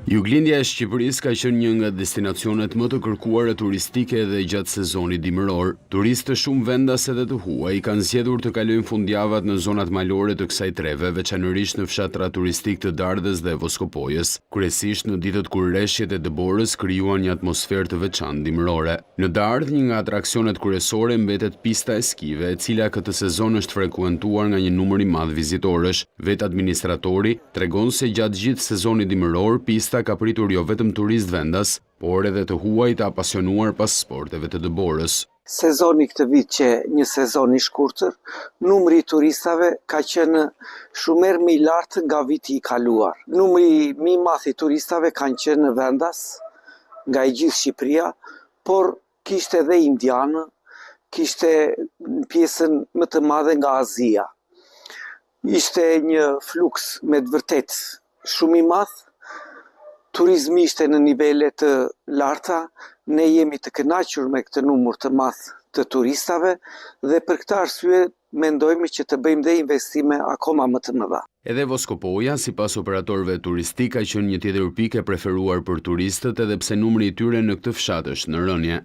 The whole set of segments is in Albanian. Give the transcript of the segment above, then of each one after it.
Juglindja e Shqipërisë ka qenë një nga destinacionet më të kërkuara turistike edhe gjatë sezonit dimëror. Turistë të shumtë vendas edhe të huaj kanë zgjedhur të kalojnë fundjavat në zonat malore të kësaj treve, veçanërisht në fshatrat turistikë të Dardhës dhe Voskopojës, kryesisht në ditët kur reshjet e dëborës krijuan një atmosferë të veçantë dimërore. Në Dardhë, një nga atraksionet kryesore mbetet pista e skive, e cila këtë sezon është frekuentuar nga një numër i madh vizitorësh. Vetë administratori, tregon se gjatë gjithë sezonit dimëror pista ka pritur jo vetëm turistë vendas, por edhe të huaj të apasionuar pas sporteve të dëborës. Sezoni këtë vit qe një sezon i shkurtër, numri i turistave ka qenë shumë herë më i lartë nga viti i kaluar. Numri më i madh i turistave kanë qenë vendas nga e gjithë Shqipëria, por kishte edhe indianë, kishte pjesën më të madhe nga Azia. Ishte një fluks me të vërtetë shumë i madh, turizmi ishte në nivele të larta, ne jemi të kënaqur me këtë numër të madh të turistave dhe për këtë arsye mendojmë që të bëjmë dhe investime akoma më të mëdha. Edhe Voskopoja, sipas operatorëve turistikë, ka qenë një tjetër pikë e preferuar për turistët edhe pse numri i tyre në këtë fshat është në rënie.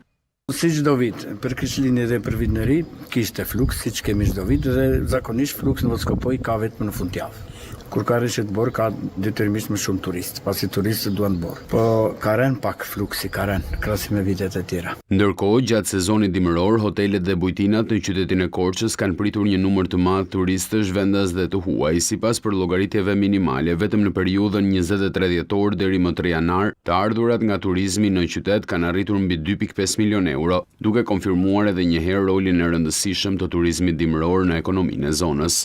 Si çdo vit, për Krishtlindje dhe për Vitin e Ri, kishte fluks, siç kemi çdo vit dhe zakonisht fluks në Voskopojë ka vetëm në fundjavë. Kur ka reshje dëbore ka detyrimisht më shumë turistë, pasi turistët duan dëborë. Po ka rënë pak fluksi, ka rënë, krahasim me vitet e tjera. Ndërkohë, gjatë sezonit dimëror, hotelet dhe bujtinat në qytetin e Korçës kanë pritur një numër të madh turistësh vendas dhe të huaj. Sipas përllogaritjeve minimale, vetëm në periudhën 23 dhjetor deri më 3 janar, të ardhurat nga turizmi në qytet kanë arritur mbi 2.5 milionë euro, duke konfirmuar edhe një herë rolin e rëndësishëm të turizmit dimëror në ekonominë e zonës.